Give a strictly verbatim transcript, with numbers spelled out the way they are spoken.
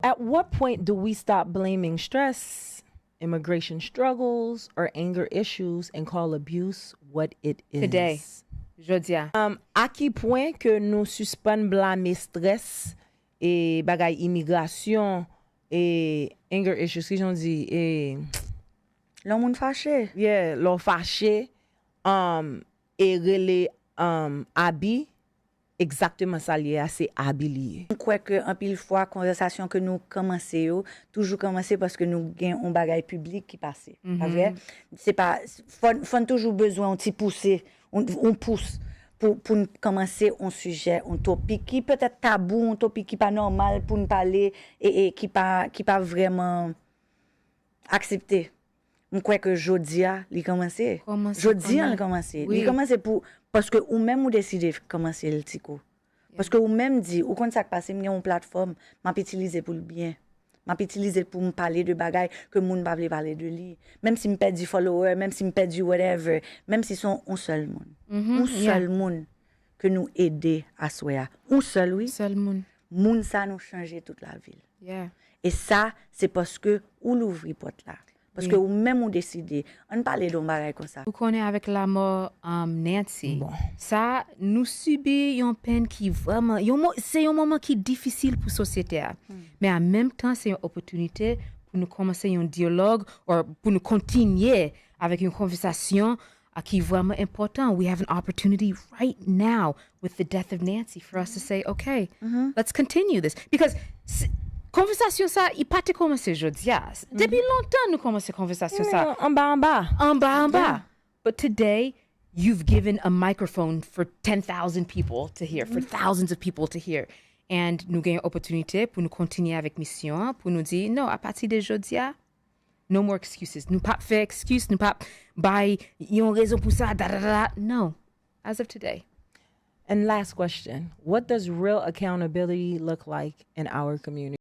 At what point do we stop blaming stress, immigration struggles, or anger issues and call abuse what it is? Today. Jodi a. Um, a ki pwen ke nou sispann blame strès e bagay imigrasyon e anger issues, ki jan di, e Lè yon moun fache. Yeah, lè w fache, um, e rele um, abi, egzakteman sa l ye a, se abi li ye. M kwè ke anpil fwa konvèsasyon ke nou kòmanse yo toujou kòmanse paske nou gen yon bagay piblik ki pase. Pa vre? Se pa fò fò n toujou bezwen yon ti pouse, yon, yon pous pou pou n kòmanse yon sijè, yon topik ki petèt tabou, yon topik ki pa nòmal pou n pale e, e ki pa ki pa vrèman aksepte. M kwè ke jodi a li kòmanse. Kòmanse Jodi a kòman? Li kòmanse. Wi. Li kòmanse pou paske ou menm ou deside kòmanse l, Tiko. Paske ou menm di ou konn sa k pase, m gen yon platfòm, m ap itilize pou l byen. M ap itilize l pou m pale de bagay ke moun pa vle pale de li. Menm si m pèdi follower, menm si m pèdi whatever, menm si se yon sèl moun. Yon sèl moun ke nou ede aswè a. Yon sèl, wi. Sèl moun. Moun sa nou chanje tout lavi l. Yeah. E sa, se paske ou louvri pòt la. Paske ou menm ou deside. Ann pale de yon bagay konsa. Ou konnen avèk lanmò um, Nancy, sa nou sibi yon pèn ki vrèman, yon mo- se yon moman ki difisil pou sosyete a. Men an menm tan, se yon opòtinite pou nou kòmanse yon dyalòg ou pou nou kontinye avèk yon konvèsasyon uh, ki vrèman enpòtan. We have an opportunity right now with the death of Nancy for us to say, okay, let's continue this. Because s- konvèsasyon sa, i pa te kòmanse jodi a. Depi lontan nou kòmanse konvèsasyon sa. Non, anba anba. Anba anba. But today, you've given a microphone for ten thousand people to hear, for thousands of people to hear. And nou gen opòtinite pou nou kontinye avèk misyon an, pou nou di, non, apati de jodi a, no more excuses. Nou p ap fè excuse, nou p ap bay yon rezon pou sa, da da da da. No. As of today. And last question, what does real accountability look like in our community?